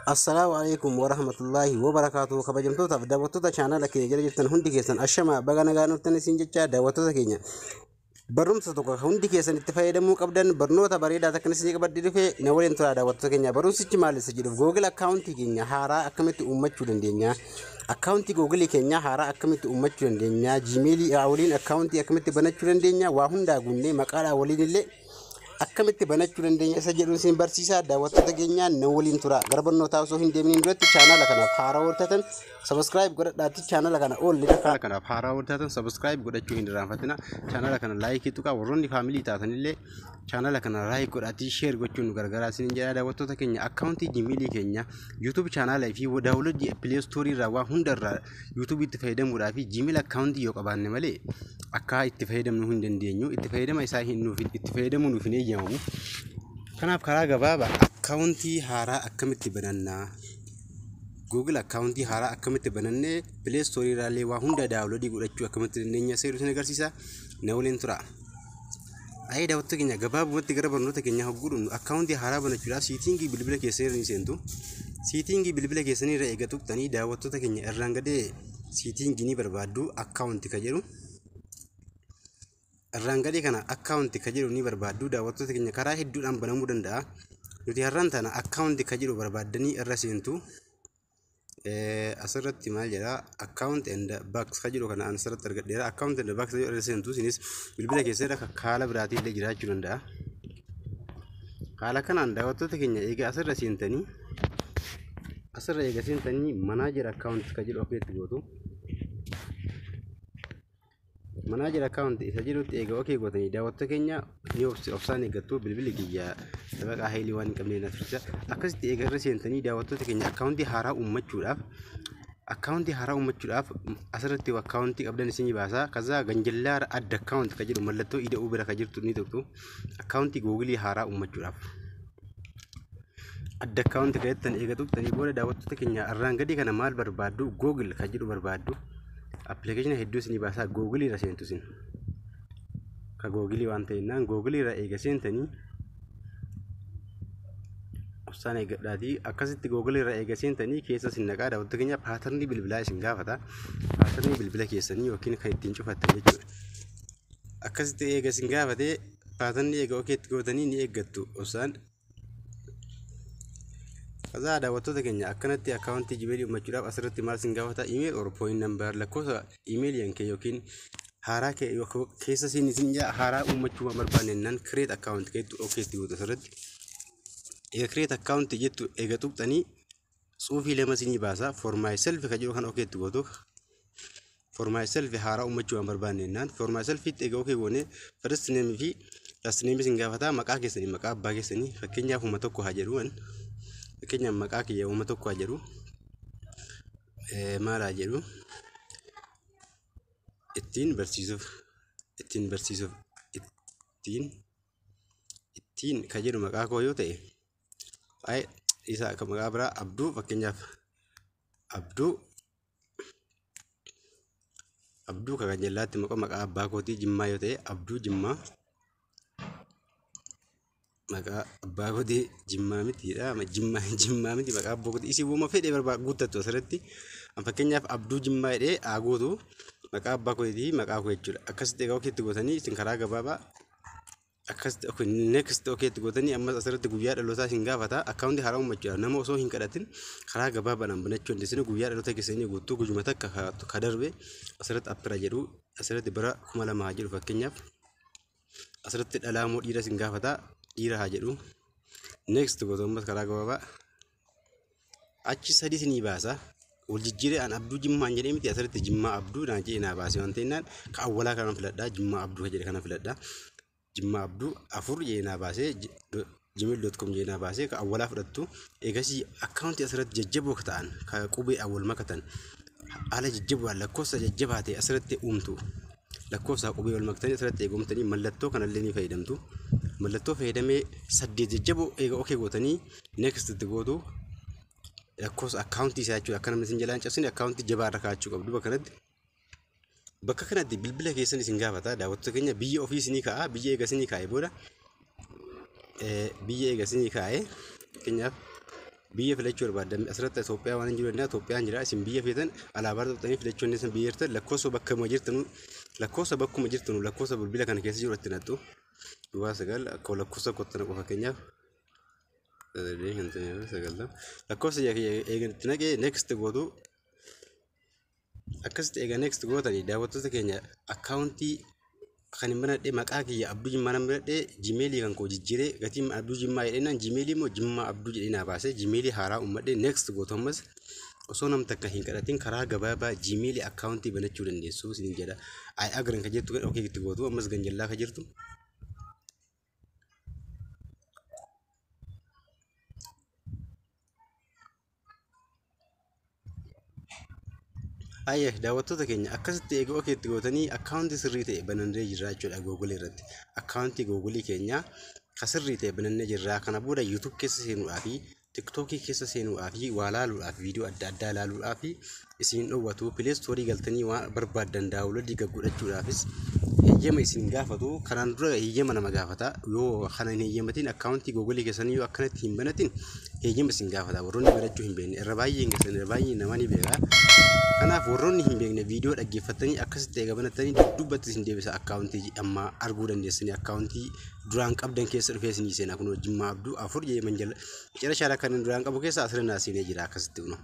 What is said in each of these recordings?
Assalaamu alaikum warahmatullaahi wabarakaatuh. Kabajamtootaaf daawwattoota chaanala keenya jala jirtan hundi keessan, ashama, baga nagaan dhuftan isin jecha. Daawwattoota keenya, barumsa tokko hundi keessan itti fayyadamuu qabdan, barnoota bareedaa takkan isin qabadde dhufe, na waliin turaa. Daawwattoota keenya, barumsichi maal isa jedhuuf, Google akkaawuntii keenya haaraa akkamitti uummachuu dandeenya, akkaawuntii Google keenya haaraa akkamitti uummachuu dandeenya, Gmailii waliin akkaawuntii akkamitti banachuu dandeenya, waa hundaa guunnee maqaadhaa waliin illee akkamitti banachuu dandeenya isa jedhuun isin barsiisaa. Daawwattoota keenya, na waliin tura. Gara barnootaa osoo hin deeminiin duratti, chaanala kanaaf haaraa wartaatan subscribe godhadhaatti chaanala kana ol Chaanala kanaaf haaraa wartaatan subscribe godhachuu hin irraanfatina. Chaanala kana like tuqaa. Warroonni family taatanillee chaanala kana like godhaatii share gochuun nu gargaaraa isin jedha. Daawwattoota keenya, akkaawuntii Gmailii keenya, YouTube chaanala fi download Play Store irraa waa hunda irraa YouTube itti fayyadamuudhaa fi Gmail akkaawuntii yoo qabaanne malee akka itti fayyadamnu hin dandeenyu. Itti fayyadama isaa hin nuuf itti fayyadamuu nuuf hin eeyyamamu. Kanaaf karaa gabaabaa akkaawuntii haaraa akkamitti banannaa, Google akkaawuntii haaraa akkamitti banannee Play Store irraallee waa hunda download godhachuu akkamitti dandeenya seeruu isin agarsiisa, na waliin tura. Ayee, daawwattoota keenya, gabaabumatti gara barnoota keenyaa hogguu dhufnu, akkaawuntii haaraa banachuudhaaf setting bilbila keessanii irra ni seentu. Setting bilbila keessanii irra eega tuqxanii, daawwattoota keenya, irraan gadee setting ni barbaaddu, account ka jedhu. Irraan gadee kana account ka jedhu ni barbaaddu. Daawwattoota keenya, karaa hedduudhaan banamuu danda'a. Nuti har'aan tana account ka jedhu barbaaddanii irra seentu. Asirratti maal jedhaa? Account and backup ka jedhu kana an asirratti argadheera. Account and backup jedhu irra seentu. Isinis bilbila keessa irra haala biraatiin illee jiraachuu danda'a. Haala kanaan, daawwattoota keenya, eega asirra seentanii, asirra eega seentanii, manage account ka jedhu okeetti gootu. Manage account isa jedhutti eega okay gootanii, daawwattoota keenya, ni obsaan eeggattu. Bilbilli kiyya sabaqaa haayilii waan hin qabne na tursiisa. Akkasitti eega irra seentanii, daawwattoota keenya, akkaawuntii haaraa uummachuudhaaf asirratti akkaawuntii qabdan isinii baasa. Kazaa ganjallaara add account ka jedhu, mallattoo ida'uu bira ka jirtu ni tuqxu. Akkaawuntii Googilii haaraa uummachuudhaaf add account ka jettan eega tuqxanii booda, daawwattoota keenya, irraan gadii kana maal barbaaddu? Google ka jedhu barbaaddu. Appilikeeshina hedduu isinii baasaa, Googilii irra seentu isin. Ka Googilii waan ta'ennaan Googilii irra eega seentanii, obsaan eeggadhaatii, akkasitti Googilii irra eega seentanii keessa isin naqaa. Daawwattoota keenya, pattern bilbilaa isin gaafata. Pattern bilbila keessanii yookiin kan ittiin cufattan jechuudha. Akkasitti eega isin gaafatee, pattern eega okeetti gootanii ni eeggattu obsaan. Kazaa, daawwattoota keenya, akkanatti akkaawuntii Gmailii uummachuudhaaf asirratti maal isin gaafata? Email or phone number, lakkoofsa iimeelii kee yookiin haaraa keessa isin isin haaraa uummachuu waan barbaanne nan create account keettu okeetti gootu asirratti. Eega create account jettu eega tuqxanii, tsuufii lama isinii baasa. For myself ka jedhu kan okeetti gootu. For myself, haaraa uummachuu waan barbaanne naan for myself itti eega okay goone, first name fi last name isin gaafata. Maqaa keessanii, maqaa abbaa keessanii, fakkeenyaaf 1000 haa jedhu. Fakkeenyaaf maqaa kiyya 1000 haa jedhu. Maal haa jedhu? Ittiin barsiisuuf, ittiin barsiisuuf, ittiin, ittiin ka jedhu maqaa koo yoo ta'e, ay, isa akka maqaa biraa Abduu, fakkeenyaaf Abduu, Abduu ka kan jallaatti maqaa abbaa kootii Jimmaa yoo ta'e, Abduu Jimmaa. Maqaa abbaa kootii Jimmaa mitiidha. Jimmaa, Jimmaa miti. Maqaa abbaa kootii isii uuma fedhe barbaadu guuttattu asirratti. Fakkeenyaaf Abduu Jimmaa jedhee haa guutu, maqaa abbaa kootii, maqaa koo jechuudha. Akkasitti egaa okeetti gootanii, isin karaa gabaabaa akkasitti next okeetti gootanii, ammas asirratti guyyaa dhalootaa isin gaafata. Akkaawuntii haaraa uummachuudhaaf nama osoo hin kadhatin karaa gabaabaadhaan banachuu dandeessanii, guyyaa dhaloota keessanii guutuu, guyyuma takka ka darbe asirratti appira jedhu. Asirratti bara 2000 haa jedhu fakkeenyaaf. Asirratti dhalaa moo dhiira isin gaafata, dhiira haa jedhu. Next gootu ammas karaa gabaabaa. Achi sadi isinii baasa. Wal jijjiiree an Abduu Jimmaan jedhee miti, asirratti Jimmaa Abduu naan jedhee naa baase waan ta'ennaan, ka awwalaa kana filadhaa. Jimmaa Abduu ka jedhe kana filadhaa. Jimmaa Abduu 4 jedhee naa baasee, gmail.com jedhee naa baasee, ka awwalaa fudhattu. Eegasii akkaawuntii asirratti jajjaboo ka ta'an, ka qubee awwal makatan, haala jajjaboo lakkoofsa jajjabaa ta'e asirratti uumtu. Lakkoofsa qubee wal maktanii asirratti eegumtanii, mallattoo kanallee ni fayyadamtu. Mallattoo fayyadamee saddeet jajjaboo eega okay gootanii, next itti gootu. Lakkoofsa akkaawuntii isaa jechuudha. Akka namni isin jalaan cabsine akkaawuntii jabaa irra kaa'achuu qabdu bakka kanatti. Bakka kanatti bilbila keessan isin gaafata. Daawwattoota keenya, biyya ofii isinii kaa'a. Biyya eega isinii kaa'e booda, biyya eega isinii kaa'e, fakkeenyaaf Biyya filachuu barbaaddan asirratti Itoophiyaa waan hin jiru danda'a, Itoophiyaan jira. Isin biyya feetan alaabaa tuqxanii filachuu dandeessan. Biyya jirtan lakkoofsa bakkuma jirtanu, lakkoofsa bakkuma jirtanu, lakkoofsa bilbila kana keessa jiru itti naqxu. Duwwaa 9 akka lakkoofsa kottana qofa, fakkeenyaaf 8 54 90 lakkoofsa eegan itti naqee next gootu. Akkasitti eega next gootanii, daawwattoota keenya, akkaawuntii kan hin banadhee maqaa kiyya Abduu Jimmaa nan banadhee, Gmailii kan koo jijjiiree gatiin Abduu Jimmaa jedheenaan Gmailii immoo Jimmaa Abduu jedhee naa baasee, Gmailii haaraa uummadhee next gootu. Ammas osoo nam takka hin kadhatin karaa gabaabaa Gmailii akkaawuntii banachuu dandeessu isiniin jedha. I agree kan jettu okay itti gootu. Ammas ganjallaa kan jirtu. Ayyee, daawwattoota keenya, akkasitti eega okay itti gootanii akkaawuntii sirrii ta'e banannee jirra jechuudha Googleii irratti. Akkaawuntii Googleii keenya ka sirrii ta'e banannee jirra. Kana booda YouTube keessa seenuudhaa fi TikTokii keessa seenuudhaa fi waa laaluudhaaf, viidiyoo adda addaa laaluudhaaf isin dhowwatu. Play Storeii galtanii waan barbaaddan downloadii godhachuudhaafis heeyyama isin gaafatu. Kanaan dura heeyyama nama gaafata. Yoo kana hin heeyyamatiin, akkaawuntii Googleii keessanii yoo akkanatti hin banatin, heeyyama isin gaafata. Warroonni banachuu hin beekne irra baay'een keessan, irra baay'een nama ni beeka. Kanaaf warroonni hin beekne viidiyoo dhaggeeffatanii akkasitti eega banattanii dudduubatti isin deebisa. Akkaawuntii ammaa arguu dandeessanii akkaawuntii duraan qabdan keessa dhufee isinii seena. Kunoo Jimmaa Abduu 4 jedhee manjala cira kan duraan qabu keessa asirra naa seenee jira akkasitti kunoo.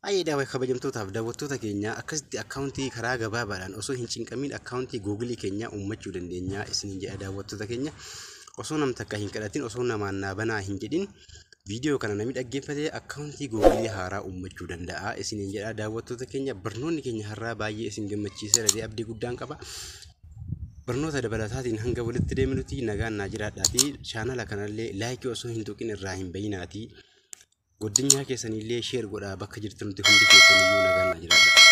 Ayyee, daawwa kabajamtootaaf daawwattoota keenya, akkasitti akkaawuntii karaa gabaabaadhaan osoo hin cinqamiin akkaawuntii Googleii keenyaa uummachuu dandeenya isiniin jedha. Daawwattoota keenya, osoo nam takka hin kadhatin, osoo namaan naa banaa hin jedhin, viidiyoo kana namni dhaggeeffatee akkaawuntii Googleii haaraa uummachuu danda'a isiniin jedha. Daawwattoota keenya, barnoonni keenya har'aa baay'ee isin gammachiiseera jedhee abdii guddaan qaba. Barnoota dabalataatiin hanga walitti deemnuti nagaan naa jiraadhaatii, chaanala kanallee likeii osoo hin tuqin irraa hin bayinaatii, guddinyaa keessanillee share godhaa. Bakka jirtanutti hundi keessaniyyuu nagaan naa jiraadha.